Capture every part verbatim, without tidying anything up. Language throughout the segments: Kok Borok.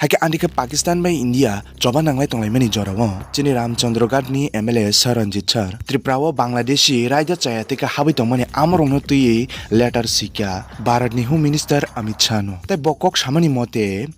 Hakhe andikhe Pakistan bai India choba nanglai tonglaimani jorao chini Ramchandra Ghat ni M L A Sir Ranjit Sir Tripura o Bangladeshi raida chaya tei khe habwi tongmani amorokno twiwi letter sikha Bharat ni Home Minister Amit Shah no. Tei bo kok samani mote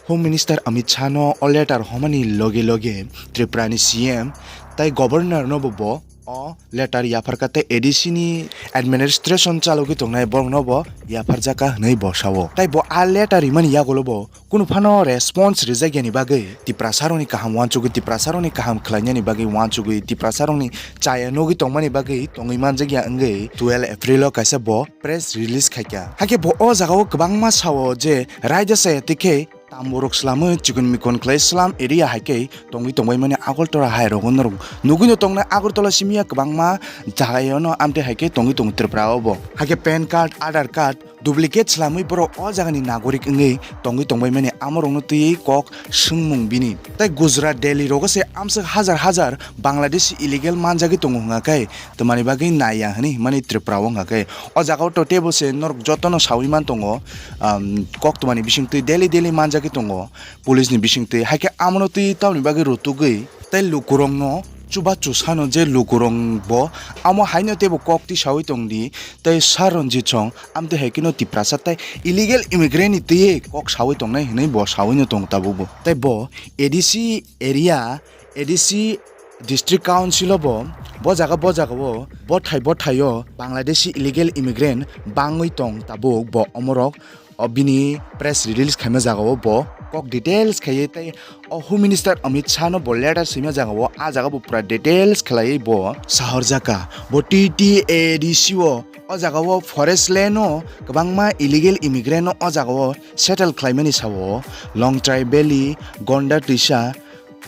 Home Minister Amit Shah no o letter homani loge loge Tripura ni C M tei Governor no bo bo o letter yapharkha tei A D C ni administration chalogwi tongnai borokno bo yapharjakha hwnwi bo sao. Tei bo a letter rimani yagulo bo kunu phano response rijakyani bagwi Tiprasarokni kaham uansugwi, Tiprasarokni kaham khlainani bagwi uansugwi, Tiprasarokni chaya nugwi tongmani bagwi tongwi manjakya wngwi twelve April o kaisa bo press release khaikha. Hakhe bo o jagao kwbangma sao je raida chaya tei khe tamborok swlamwi chikon mikon khlai slum area hai khe tongwi tongbaimani Agartala hai rogo norok nugwino tongnai. Agartala simi ya kwbangma jagayano amtwi hai khe tongwi tongo Tripura o bo. Hakhe pan card, Aadhaar card duplicate swlamwi borok o jagani nagorik wngwi tongwi tongbaimani amorokno twiwi kok swngmung bini. Tei Gujarat, Delhi rogo se amswk hajar hajar Bangladeshi illegal manjagwi tongo hwnga khe twmani bagwi naiya hwnwi himani Tripura o hwnga khe o jagao to teibo se norok jotono sawi man tongo, um, koktwmani bisingtwi daily daily manjagwi tongo police ni bisingtwi, hai khe amono twi tamoni bagwi rutugwi tei lukurokno chuba chusano je lukurok bo amo haino teibo kok twi sawi tongdi tei Sir Ranjit song amtwi hai kheno Tiprasa tei illegal immigrant ni twiwi kok sawi tongnai hwnwi bo sawino tongo tabukbo. Tei bo A D C area, A D C District Council o bo, bo jaga, bo jaga o, bothai bothai o Bangladeshi illegal immigrant bangwi tong tabuk bo omorok, o bini press release khaima jaga o bo kok details khaiwi tei o Home Minister Amit Shah no bo letter swima jaga o, a jaga bo pura details khlaiwi bo sahorjaka. Bo T T A D C o, o jaga o forest land o kwbangma illegal immigrant no o jaga o settle khlaimani sao Longtrai Valley, Gonda Twisa,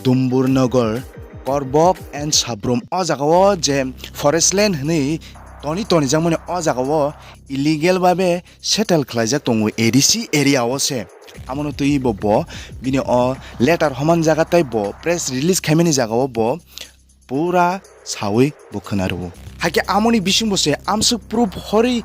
Dumbur Nagar, Korbok and Sabrum o jaga o je forest land hwnwi toni tonijakmani o jaga o illegal babe settle khlaijak tongo A D C area o se. Amono twiwi bo, bo bini o letter homan jaga tei bo press release khaimani jaga o bo pura sawi bo khwna rwo. Hakhe amoni bisingbo se amswk proof horwi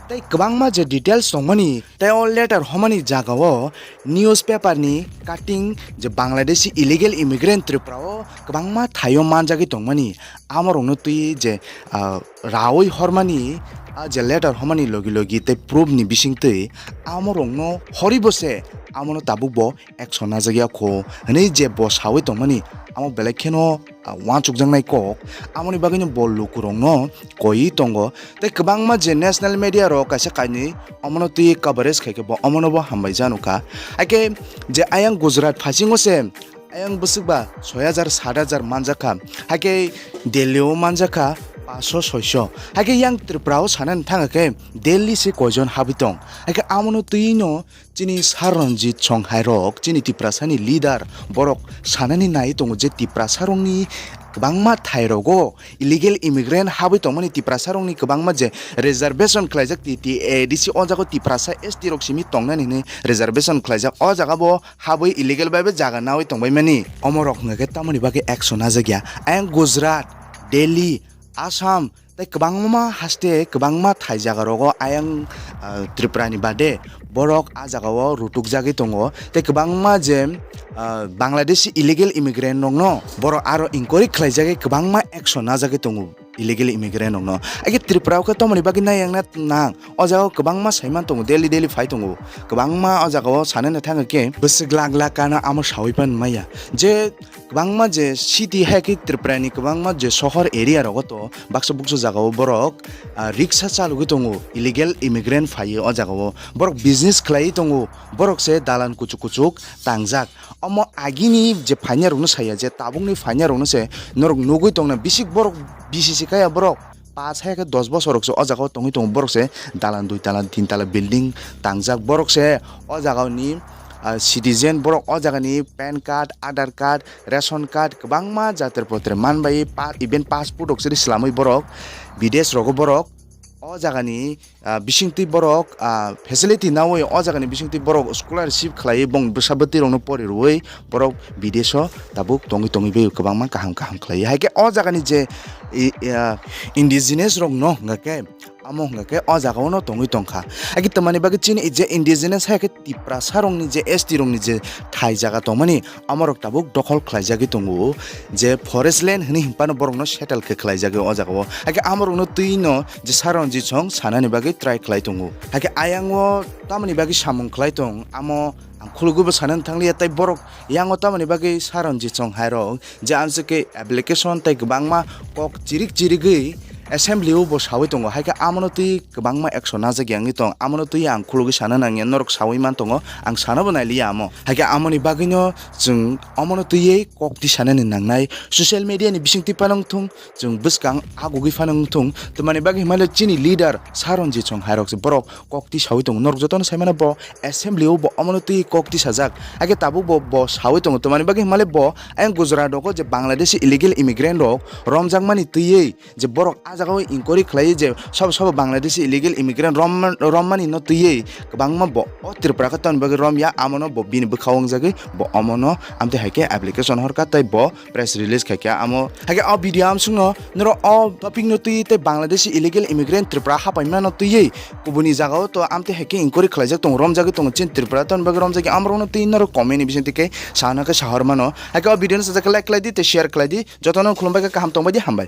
tei kwbangma je details tongmani tei o letter homani jaga o newspaper ni cutting je Bangladeshi illegal immigrant Tripura o kwbangma thaio manjagwi tongmani amorokno twi je, ah, rawi hormani, ah, je letter homani logi logi tei proof ni bisingtwi amorokno horwi bo se amono tabuk bo action najak ya kho hwnwi je bo sawi tongmani, amo belai kheno, ah, uansukjaknai kok. Amoni bagwino bo lukurokno koiwi tongo. Tei kwbangma je national media rok kaisa kainwi omono twi coverage khai khe bo omono bo hambai janu kha. Haikhe je ayang Gujarat phasingo se ayang bwswk ba soi hajar, sat hajar manjak kha. Haikhe Delhi o manjak kha paanch sho, soi sho. Haikhe yang Tripura o sanani thang khe Delhi se koijon habwi tong. Haikhe amono twi no chini Sir Ranjit Songhai rok, chini Tiprasani leader, borok sanani nai tongo je Tiprasa rokni kwbangma thai rogo illegal immigrant habwi tongmani, Tiprasa rokni kwbangma je reservation khlaijak T T A D C, o jaga Tiprasa S T rok simi tongnani hwnwi reservation khlaijak, o jaga bo habwi illegal bai bo jaga nawi tongbaimani. Omorok hwnkha khe tamoni bagwi action najak ya. Ayang Gujarat, Delhi, Assam, tei kwbangma haste, kwbangma thai jaga rogo ayang, ah, Tripura ni bade borok a jaga o rutuk jagwi tongo. Tei kwbangma je, ah, Bangladeshi illegal immigrant rokno borok aro inquiry khlai jagwi kwbangma action najagwi tongo illegal immigrant rokno. Age Tripura o khe tomoni bagwi nai yang na nang? O jaga o kwbangma saiman tongo, daily daily phai tongo. Kwbangma o jaga o sanani thang khe bwswk lakh lakh kano amo sawi pan maya. Je kwbangma je city hai khe Tripura ni kwbangma je sohor area rogo to baksa buksa jaga o borok, ah, riksa chalogwi tongo, illegal immigrant phaiwi o jaga o. Borok business khlaiwi tongo, borok se dalan kuchuk kuchuk tangjak. Omo agini je phainai rokno saya je tabukni phainai rokno se norok nugwi tongna bisik borok bisi si kaya borok. Paanch hai khe dos bosor rok se o jaga o tongwi tongo, borok se dalan dui tala tin tala building tangjak, borok se o jaga ni, ah, citizen, borok o jaga ni pan card, Aadhaar card, ration card kwbangma jatir potir man bai pa-, even passport rok se slamwi borok bidesh rogo borok o jaga ni, ah, bisingtwi borok, ah, facility nawi o jaga ni bisingtwi borok scholarship khlaiwi bong bwsa bwtwi rokno pori rwui borok bidesho tabuk tongwi tongwi bai kwbangma kaham kaham khlaiwi. Hai khe o jaga ni je i, i, ah, indigenous rok no hwnkha khe Amo hwnkha khe o jaga o no tongwi tongkha. Hakhe twmani bagwi chini je indigenous hai khe Tiprasa rokni je S T rokni je thai jaga tongmani, amorok tabuk dokhol khlaijagwi tongo, je forest land hwnwi hinphano borokno settle khe khlaijagwi o jaga o. Hakhe amorokno twi no je Saron Jisong sanani bagwi try khlai tongo. Hakhe ayang o tamoni bagwi samung khlai tong, amo ang khulugwibo sanani thangliya, tei borok yango tamoni bagwi Saron Jisong hairok je amswk khe application tei kwbangma kok chirik chirigwi assembly o bo sawi tongo, hai khe amono twi kwbangma action najak yangwi tong, amono twi ang khulugwi sana nangya, norok sawi man tongo, ang sanabo nailiya amo. Hai khe amoni bagwino chwng omono twiwi kok tisanani nangnai, social media ni bisingtwi phano wngthung, chwng bwskang agugwi phano wngthung, twmani bagwi himale chini leader Saron Jisong hairok se borok kok tisawi tongo, norok jotono saimano bo assembly o bo omono twiwi kok tisajak, hai khe tabuk bo, bo sawi tongo, twmani bagwi himale bo ayang Gujarat rogo je Bangladeshi illegal immigrant rok romjakmani twiwi je borok ah jagao inquiry khlaiwi je sobo sobo Bangladeshi illegal immigrant rom-, rommani no twiwi kwbangma bo o Tripura khe tamoni bagwi romya, amono bo bini bwkhao wngjagwi bo omono amtwi hai khe application horkha tei bo press release khaikha. Amo hai khe o video amsukno norok o topic no twiwi tei Bangladeshi illegal immigrant Tripura hapaimano twiwi kubuni jagao to amtwi hai khe inquiry khlaijak tongo, romjagwi tongo, chini Tripura tamoni bagwi romjakya, amorokno twiwi norok comment ni bisingtwi khe sana khe sahor mano. Hai khe o video no sajak khe like khlai di tei share khlai di, jotono khulumbai khe kaham tongbai di, hambai.